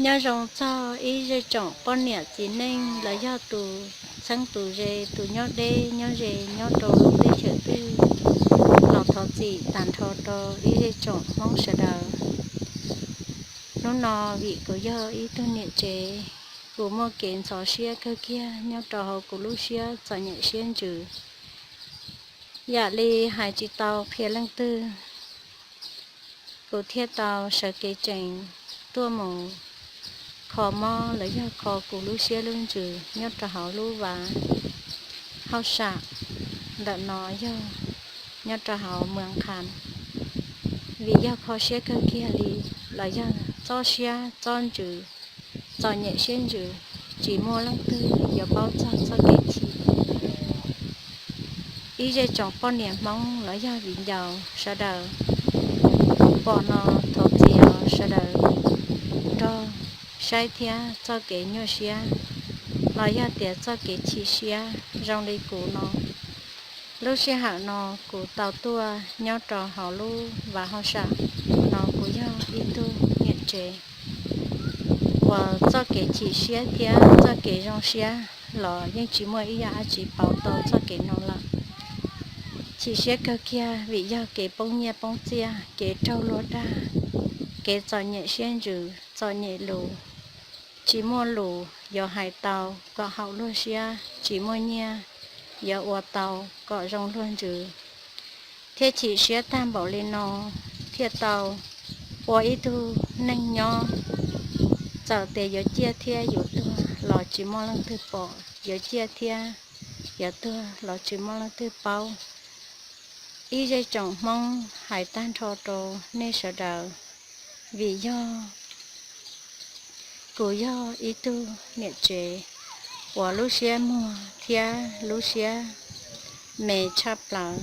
Nyob zoo txog ib zej tsoom poj niam txiv neej los yog tus txheeb tus ze, tus nyob deb nyob ze nyob rau lub teb chaws twg los thov txim tag nrho rau ib zej tsoom Hmoob sawv daws. Hnub no vim kuv yog ib tug niam tsev, kuv muaj kev ntxhov siab kawg kiag nyob rau hauv kuv lub siab txom nyem siab ntsws. Yam li hais tsis tau qhia leej twg, kuv thiaj tau sawv kev tsees tuaj mus kho mob los yog kho kuv lub siab lub ntsws nyob rau hauv lub vaj hauj sam ntawm no, yog nyob rau hauv Moos Khas. Vim yog kho siab kawg kiag li, los yog txob siab txob ntsws, txom nyem siab ntsws, tsis muaj leej twg yuav paub txog txoj kev chim. Ib zej tsoom poj niam Hmoob los yog viv ncaus sawv daws pom no, thov txim os sawv daws, nrog saib thiab txoj kev nyuaj siab los yog tias txoj kev chim siab zoo li kuv no. Lub sij hawm no kuv tau tuaj nyob rau hauv lub vaj hauj sam no, kuv yog ib tug niam tsev uas txoj kev chim siab thiab txoj kev zoo siab los yeej tsis muaj ib yam dab tsi pauv tau txoj kev no lawm. Chim siab kawg kiag vim yog kev poob nyiaj poob txiaj, kev raug luag dag, kev txom nyem siab ntsws txom nyem lus, tsis muaj lus yuav hais tau kom haum luag siab, tsis muaj nyiaj yuav ua tau kom zoo luag ntsws, thiab chim siab tag npaum li no thiaj tau ua ib tug neeg nyob. Txawm tias yuav ciaj thiab yuav tuag los tsis muaj leej twg pom, yuav ciaj thiab yuav tuag los tsis muaj leej twg paub. Ib zej tsoom Hmoob hais tag nrho rau nej sawv daws, vim yog kuv yog ib tug niam tsev uas lub siab muag thiab lub siab me tshaj plaws,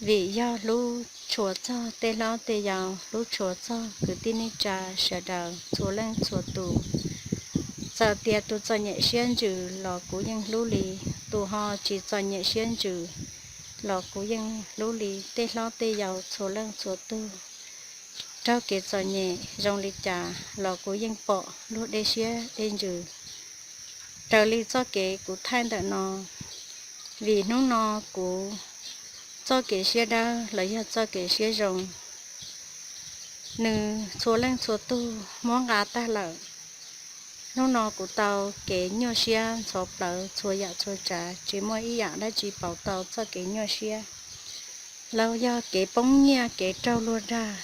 vim yog hlub tshua txog tej hlob tej yau, hlub tshua txog kwv tij neej tsa sawv daws txhua leej txhua tus. Txawm tias tus txom nyem siab ntsws los kuv yeej hlub li, tus ho tsis txom nyem siab ntsws los kuv yeej hlub li, tej hlob tej yau txhua leej txhua tug raug kev txom nyem zoo li cas los kuv yeej pom luag dej siab dej ntsws. Raws li txoj kev kuv thaij ntawm no, vim hnub no kuv txoj kev siab dawb los yog txoj kev siab zoo, nws txhua leej txhua tug muab nqa tag lawm. Hnub no kuv tau kev nyuaj siab ntxhov plawv txhua yam txhua tsav, tsis muaj ib yam dab tsi pauv tau txoj kev nyuaj siab los yog kev poob nyiaj, kev raug luag dag,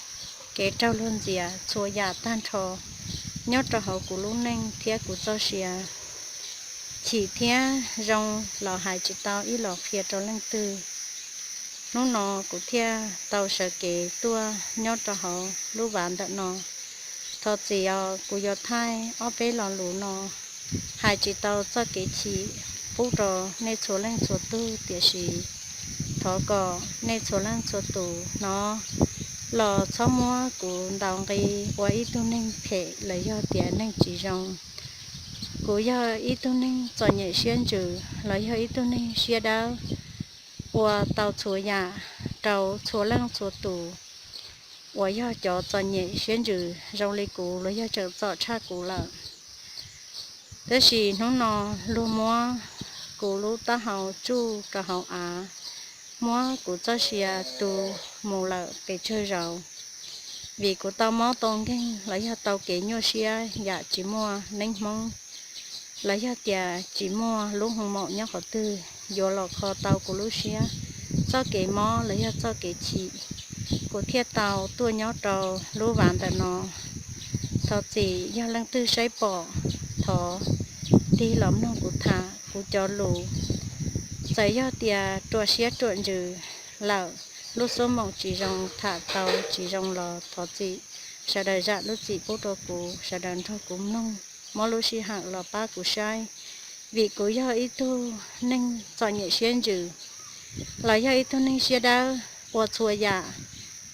kev raug luag ntxias txhua yam tag nrho nyob rau hauv kuv lub neej thiab kuv txoj sia. Chim thiab zoo los hais tsis tau ib los qhia rau leej twg. Hnub no kuv thiaj tau sawv kev tuaj nyob rau hauv lub vaj ntawm no. Thov txim os, kuv yuav thaij ob peb lo lus no hais tsis tau txoj kev chim pub rau nej txhua leej txhua tug, tiam sis thov kom nej txhua leej txhua tus hnov los txhob muab kuv ntaus nqi ua ib tug neeg phem los yog tias neeg tsis zoo. Kuv yog ib tug neeg txom nyem siab ntsws los yog ib tug neeg siab dawb, ua tau txhua yam rau txhua leej txhua tus uas yog cov txom nyem siab ntsws zoo li kuv los yog tseem txom tshaj kuv lawm. Tab sis hnub no luag muab kuv lub taub hau tsuj rau hauv av, muab kuv txoj sia tu mus lawm pes tsawg zaus. Vim kuv tau mob tau nkeeg los yog tau kev nyuaj siab yam tsis muaj neeb Hmoob los yog tias tsis muaj lub hoo maum nyob qhov twg yuav los kho tau kuv lub siab, txoj kev mob los yog txoj kev chim, kuv thiaj tau tuaj nyob rau lub vaj ntawm no. Thov txim yog leej twg saib pom, thov tig los mloog kuv tham kuv cov lus. Txawm yog tias ruam siab ruam ntsws lawm, lub xuab moom tsis zoo, tham tau tsis zoo los thov txim. Sawv daws zam lub txim pub rau kuv, sawv daws nrog kuv mloog, muab lub sij hawm los pab kuv saib. Vim kuv yog ib tug neeg txom nyem siab ntsws los yog ib tug neeg siab dawb ua txhua yam,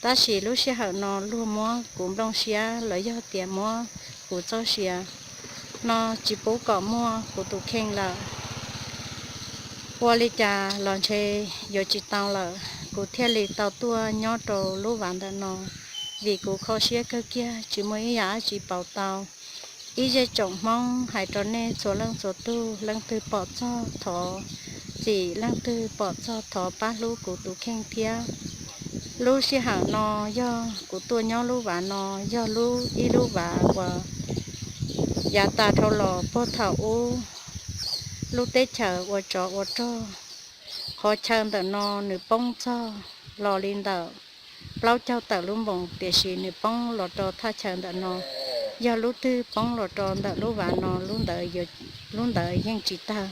tab sis lub sij hawm no luag muab kuv nplooj siab los yog tias muab kuv txoj sia no tsis pub kom muaj kuv tus kheej lawm. Ua li cas los ntshe yuav tsis tau lawm, kuv thiaj li tau tuaj nyob rau lub vaj ntawm no, vim kuv kho siab kawg kiag tsis muaj ib yam dab tsi pauv tau. Ib zej tsoom Hmoob hais rau nej txhua leej txhua tug, leej twg pom txog thov txim, leej twg pom txog thov pab hlub kuv tus kheej thiab. Lub sij hawm no yog kuv tuaj nyob lub vaj no, yog lub ib lub vaj uas yav tas dhau los puag thaum ub lub teb chaws ua tsov ua rog. Qhov chaw ntawm no nws poob txog los li ntawm plaub caug tawm lub npoos, tiam sis nws poob los rau thaj chaw ntawm no, yog lub twg poob los rau ntawm lub vaj no, lub ntawd yeej tsis tawg.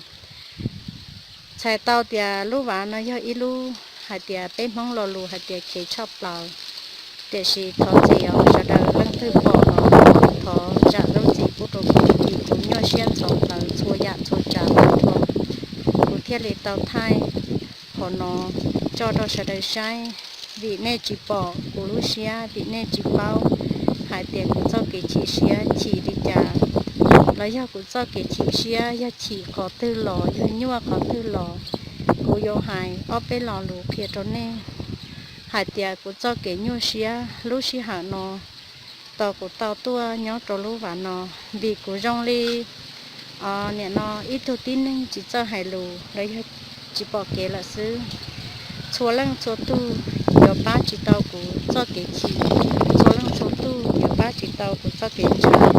Txhais tau tias lub vaj no yog ib lub hais tias peb Hmoob lo lus hais tias kev tshaj plaws. Tiam sis thov txim os, sawv daws leej twg pom los thov zam lub txim pub rau kuv, vim kuv nyuaj siab ntxhov plaws txhua yam txhua tsav tag nrho, kuv thiaj li tau thaij qhov no tso rau sawv daws saib. Vim nej tsis pom kuv lub siab, vim nej tsis paub hais tias kuv txoj kev chim siab chim li cas, los yog kuv txoj kev chim siab yog chim qhov twg los, yog nyuaj qhov twg los, kuv yuav hais ob peb lo lus qhia rau nej hais tias kuv txoj kev nyuaj siab lub sij hawm no tau kuv tau tuaj nyob rau lub vaj no, vim kuv zoo li nim no ib tug tib neeg tsis txawj hais lus los yog tsis pom kev lawm xwb. Txhua leej txhua tug yuav pab tsis tau kuv txoj kev chim, txhua leej txhua tug yuav pab tsis tau kuv txoj kev ntshai,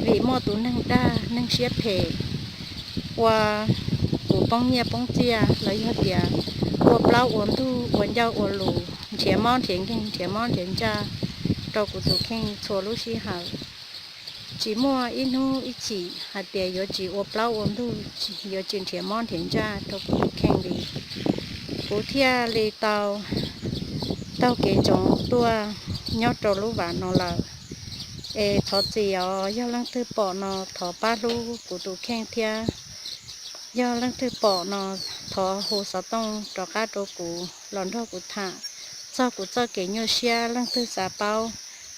vim muaj tus neeg dag neeg siab phem ua kuv poob nyiaj poob txiaj, los yog tias ua plaub ua ntug, ua ncauj ua lus, nrhiav mob nrhiav nkeeg, nrhiav mob nrhiav ntsaj rau kuv tus kheej txhua lub sij hawm. Tsis muaj ib hnub ib chim hais tias yuav tsis ua plaub ua ntug, yuav tsis nrhiav mob nrhiav ntsaj rau kuv tus kheej li. Kuv thiaj li tau taug kev ntsoov tuaj nyob rau lub vaj no lawm. Es thov txim os, yog leej twg pom no thov pab hlub kuv tus kheej thiab. Yog leej twg pom no thov hu xov tooj rov qab rau kuv los nrog kuv tham txog kuv txoj kev nyuaj siab. Leej twg xav paub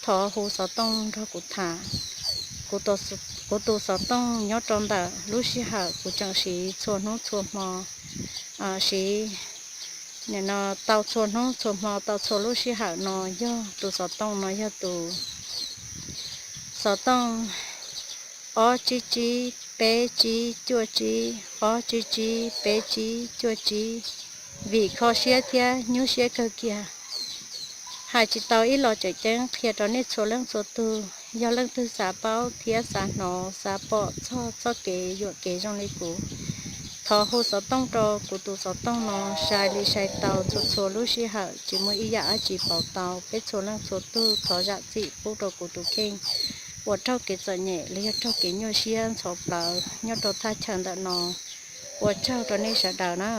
thov hu xov tooj nrog kuv tham. Kuv tus xov tooj nyob rau ntawm lub sij hawm kuv tseem siv txhua hnub txhua hmo, siv nim no tau txhua hnub txhua hmo tau txhua lub sij hawm no yog tus xov tooj no yog tus xov tooj ob tsib tsib peb tsib cuaj tsib, ob tsib tsib peb tsib cuaj tsib. Vim kho siab thiab nyuaj siab kawg kiag, hais tsis tau ib los tseem ceeb qhia rau nej txhua leej txhua tug. Yog leej twg xav paub thiab xav hnov xav pom txog txoj kev yuam kev zoo li kuv, thov hu xov tooj rau kuv tus xov tooj no, sai li sai tau txhua txhua lub sij hawm, tsis muaj ib yam dab tsi pauv tau. Peb txhua leej txhua tug thov zam txim pub rau kuv tus kheej uas raug kev txom nyem los yog raug kev nyuaj siab ntxhov plawv nyob rau thaj chaw ntawm no. Ua tsaug rau nej sawv daws na.